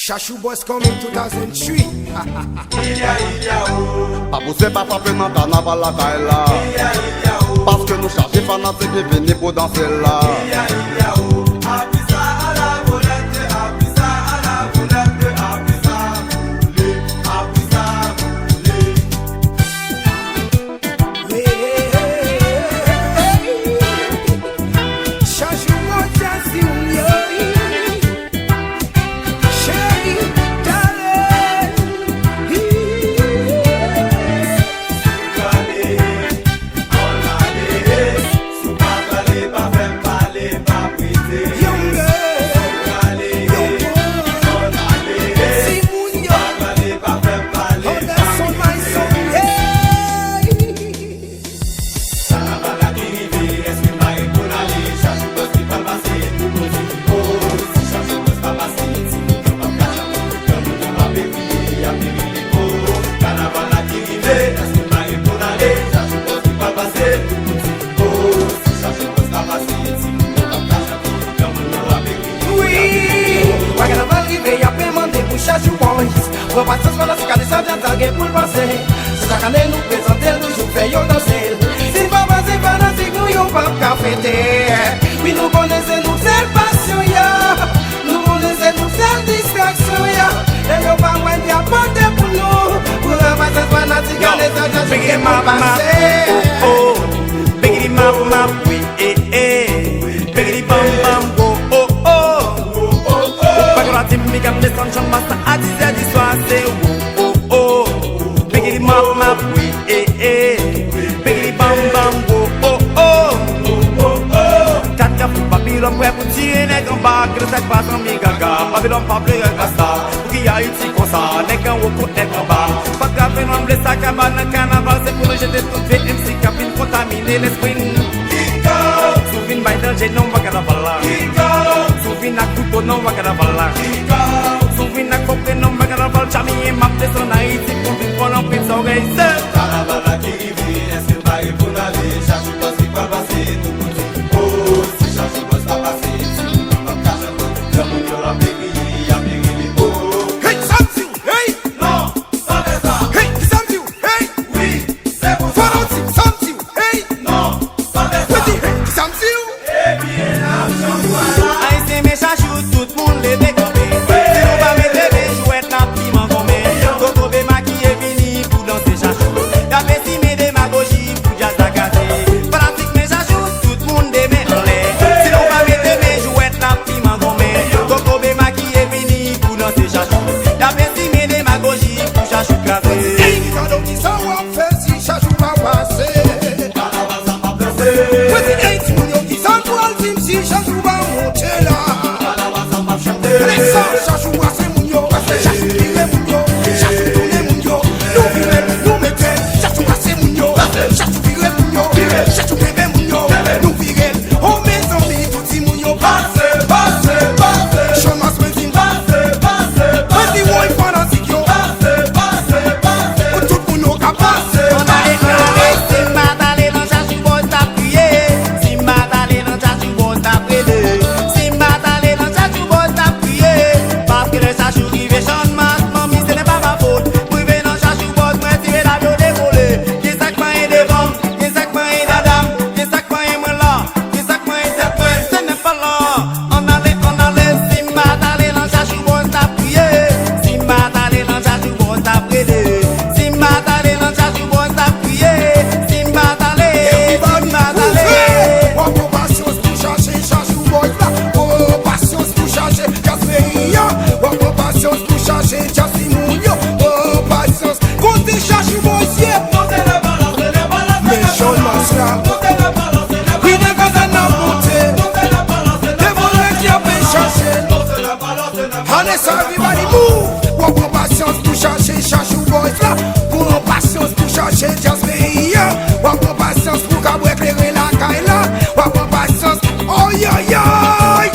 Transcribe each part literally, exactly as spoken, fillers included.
Chachou Boys coming two thousand three. Pa pouse pa frape nan kanaval lakay la. Paske nou chache fanatik ki vini pou danse la. Wi, lè kanaval rive y ap mande pou Chachou Boys. Pran pasyans pandan se kale sa djaz la gen pou l pase. Se chak ane nou prezante l toujou fè yo danse l. Si n pa pase fanatik nou yo p ap ka fete. Wi nou konnen se nou sèl pasyon yo. Nou konnen se nou sèl distraksyon yo. Lè yo pa wè n y ap pote pou nou. Pran pasyans fanatik yo. Lè sa djaz la gen pou l pase. Bigidi map map, wi, e, e. Bigidi bam bam, wo, o, o. Ou pa gen dwa di m big up desann chanm basta a diz è di swa se wo, o, o. Bigidi map map, wi, e, e. Bigidi bam bam, wo, o, o. Kat kafou Babilòn prè pou tiye nèg anba. Ki sa k pa zanmi gaga. Babilòn pa vle rèl kasta. Pouki Ayiti konsa, nèg anwo kont nèg anba. Pa grave non, vle sa kaba nan kanaval, se pou nou jete tout vye M C k ap vin kontamine lespri n. Si w vin bay danje non, w pa kanaval la. Si w vin ak kouto non, w pa kanaval la. Si w vin ak fòk non, w pa kanaval. Tchamiye m ap desann Ayiti pou vin pran anpil zòrèy. Se kanaval la ki rive, èske n pare pou n ale? Chachou Boys ki pral pase tou kote. O, si Chachou Boys pa pase, si nou p ap ka chante, granmoun yo ap kriye, y ap rele, o. Hey, sa m di w, hey! Non, pa fè sa. Hey, ki sa m di w, hey! Wi, se konsa. Fò w di m sa m di w, hey! Non, pa fè sa. Mwen di, hey, ki sa m di w? Ebyen, n ap janm pral la. Ayisyen men Chachou, tout moun leve kanpe. Si nou pa mete men jwèt, n ap piman gonmen. Kokobe makiye vini pou danse Chachou. Y ap estime demagoji pou djaz la kraze. Fanatik men Chachou, tout moun de men anlè. Si nou pa mete men jwèt, n ap piman gonmen. Kokobe makiye vini pou danse Chachou. Y ap estime demagoji pou Chachou kraze. Ey, tande w, ki sa w ap fè si Chachou pa pase? Mwen di, ey, timoun yo, ki sa n pral di m si Chachou pa monte la? Gade sa, Chachou brase moun yo, Chachou vire moun yo, Chachou tounen moun yo. Nou vire l, nou mete l, Chachou brase moun yo, Chachou vire moun yo, Chachou kenbe moun yo. Nou vire l, o mezanmi, tout timoun yo, pase, pase, pase. Chonmas mwen di m, pase, pase, pase. Mwen di, woy, fanatik yo, pase, pase, pase. Pou tout moun yo ka pase, pase, pase. Si m pa t ale nan Chachou Boys t ap kriye. Si m pa t ale nan Chachou Boys t ap rele. Si m pa t ale nan Chachou Boys t ap kriye. Paske lè Chachou rive Channmas, manmi, ce n'est pas ma faute. M rive nan Chachou Boys, mwen tire la yo devole. Gen sa k manyen devan m, gen sa k manyen dada m, gen sa k manyen mwen la, gen sa k manyen tèt mwen. Ce n'est pas là. Ann ale, ann ale, si m pa t ale nan Chachou Boys t ap kriye. Si m pa t ale nan Chachou Boys t ap rele. Si m pa t ale nan Chachou Boys t ap kriye. Si m pa t ale, si m pa t ale. W ap pran pasyans pou chache Chachou Boys la. Pran pasyans pou chache djaz peyi a. W ap pran pasyans pou chache djaz timoun yo. Pran pasyans. Kote Chachou Boys ye? Men Channmas la. Wi, nan kazèn nan monte. Devan lè ki ap chache. Ane sa, everybody move. W ap pran pasyans pou chache Chachou Boys la. Pran pasyans pou chache djaz peyi a. W ap pran pasyans pou ka bwè kleren lakay la. W ap pran pasyans. Oyoyoy!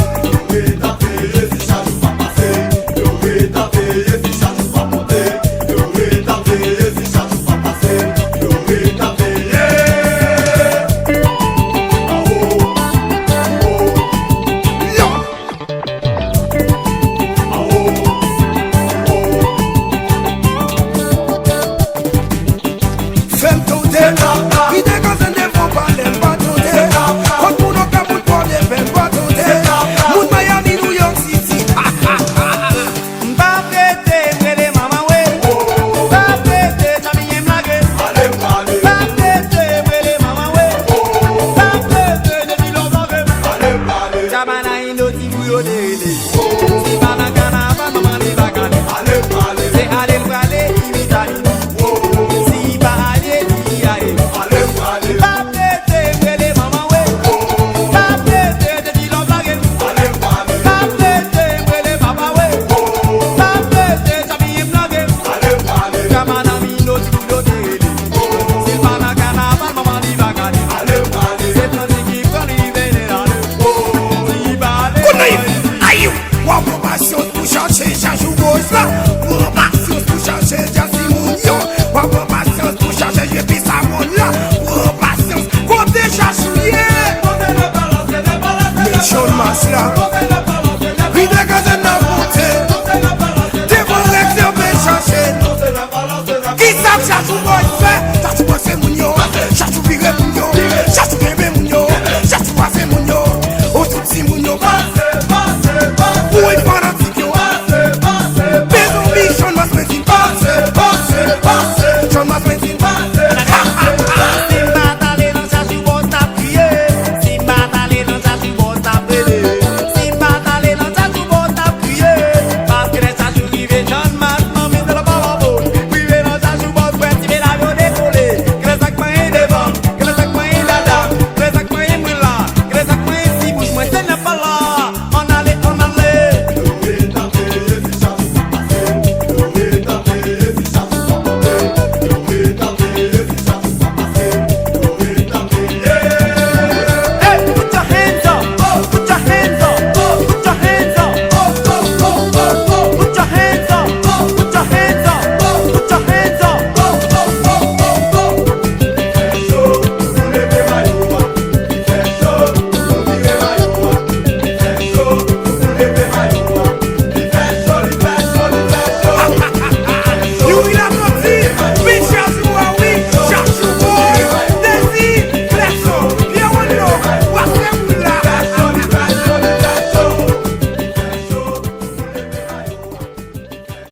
Stop!